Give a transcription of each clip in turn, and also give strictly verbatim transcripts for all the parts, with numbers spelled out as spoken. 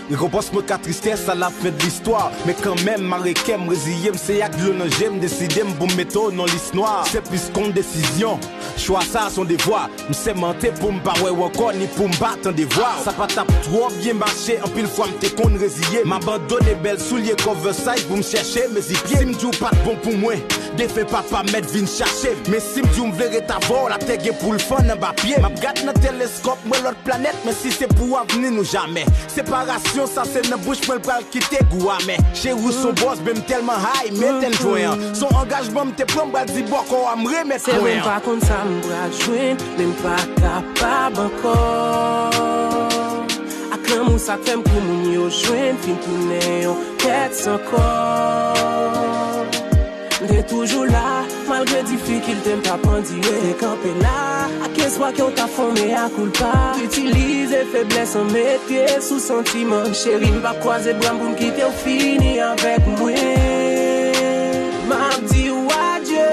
Rekonpans mwen ka tristès, sa la fen de listwa. Men kanmenm, mare kè m, reziye m, se ak dlo nan je m, deside m pou m mete w nan lis nwa. Se plis k on desizyon. Chwa sa a s on devwa. M sèmante pou m pa wè w ankò, ni pou m pa tande vwa w. Sa pa t ap twò byen mache, anpil fwa m te konn reziye m. M abandone bèl soulye cover size pou m chèche mezi pye. Si m di w pa t bon pou mwen, defen papa mèt vin chache m. Men si m di w m vle ret avè w, latè gen pou l fann anba pye m. M ap gad nan teleskòp, m wè lòt planèt, men si se pou avni nou jamè. Separasyon sa se nan bouch mwen l pral kite gou amè. Cheri w s on bòs, men m tèlman high, m etenn jwen an. S on angajman m te pran, m pral di bòkò a m remèt pwen an. Se vre m pa konn sa m pral jwenn, men m pa kapab ankò. Ak lanmou sa k fè m kou moun yo jwenn, fin tounen yon tèt san kò. M te toujou la, malgre difikilte m t ap andire, te kanpe la. Ak espwa ke w t ap fè on mea culpa. Itilize feblès an met pye sou santiman. Cheri, m p ap kwaze bra m pou m kite w fini avèk mwen. M ap di w adye,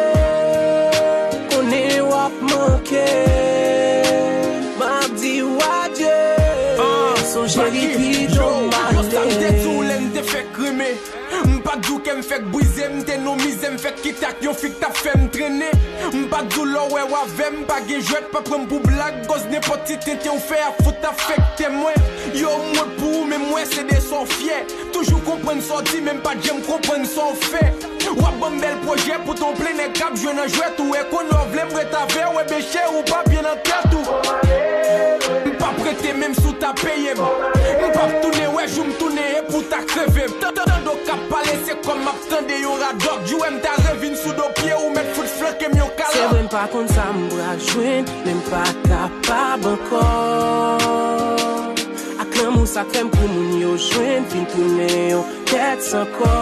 konnen w ap manke. M ap di w adye, sonje li pito m ale. Yo, sa m te di w lè n te fèk renmen. M pa t di w kè m fèk brize, m te nan mizè, m fèk kite ak yon fi k t ap fè m trennen. M pa t di w lè w wè w avè m, pa gen jwèt, pa pran m pou blag, koz nenpòt ti tenten w fè ap fout afekte mwen. Yo, m wont pou ou, men m wè se de sa w fyè. Toujou konprann sa w di, men m pa t janm konprann sa w fè. W ap ban m bèl pwojè, poutan w plen nèg k ap jwe nan jwèt ou, e kounye a w vle m ret avè w, enben cheri, ou pa byen nan tèt ou. M p ap rete menm si w ta peye m. M p ap tounen wè jou m tounen, e pou w ta kreve m. Tan-, tan-, tande w k ap pale, se kòm m ap tande yon radòt. Jou wè m ta revin sou do pye, ou mèt fout flanke m yon kalòt. Se vre m pa konn sa m pral jwenn, men m pa kapab ankò. Ak lanmou sa k fè m kou moun yo jwenn, fin tounen yon tèt san kò.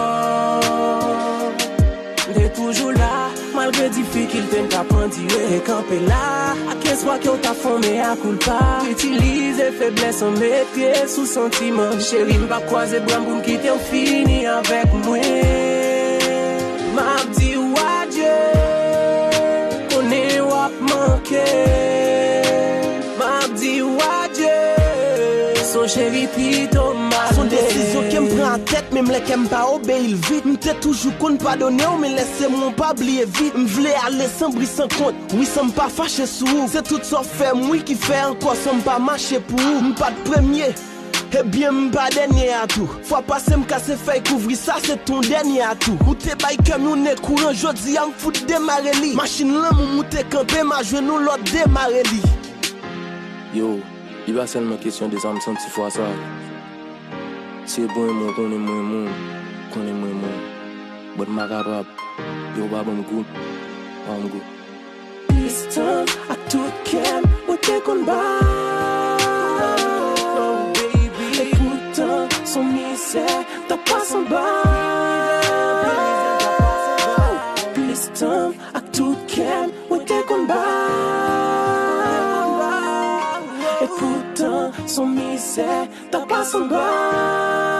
M te toujou la, malgre difikilte m t ap andire, te kanpe la. Ak espwa ke w t ap fè on mea culpa. Itilize feblès an met pye sou santiman. Cheri, m p ap kwaze bra m pou m kite w fini avèk mwen. M ap di w adye, konnen w ap manke. M ap di w adye, sonje li pito m ale. S on desizyon ke m pran a tèt, menm lè kè m pa obeyi l vit. M te toujou konn padone w, men lè se mwen w pa bliye vit. M vle ale san bri san kont, wi, san m pa fache sou ou. Se tout sa w fè m, wi, ki fè ankò san m pa mache pou ou. M pa t premye, ebyen m pa dènye a tou. Fwa pase m kase fèy kouvri sa, se t on dènye a tou. Ou te bay kè m yon ne kouran, jodi a m fout demare li. Machin lanmou m ou te kanpe, m a jwenn ou lè w demare li. Yo, li pa sèlman kesyon de sa m santi fwa sa. Se bon, mwen konnen mwen moun, konnen mwen moun. But m pa kapab. Yo, pa ban m gout, pa ban m gout. Plis tan ak tout kè m, mwen te konn ba. E poutan, s on mizè, t ap pase anba. Plis tan ak tout kè m, mwen te konn ba. E poutan, s on mizè, t ap pase anba.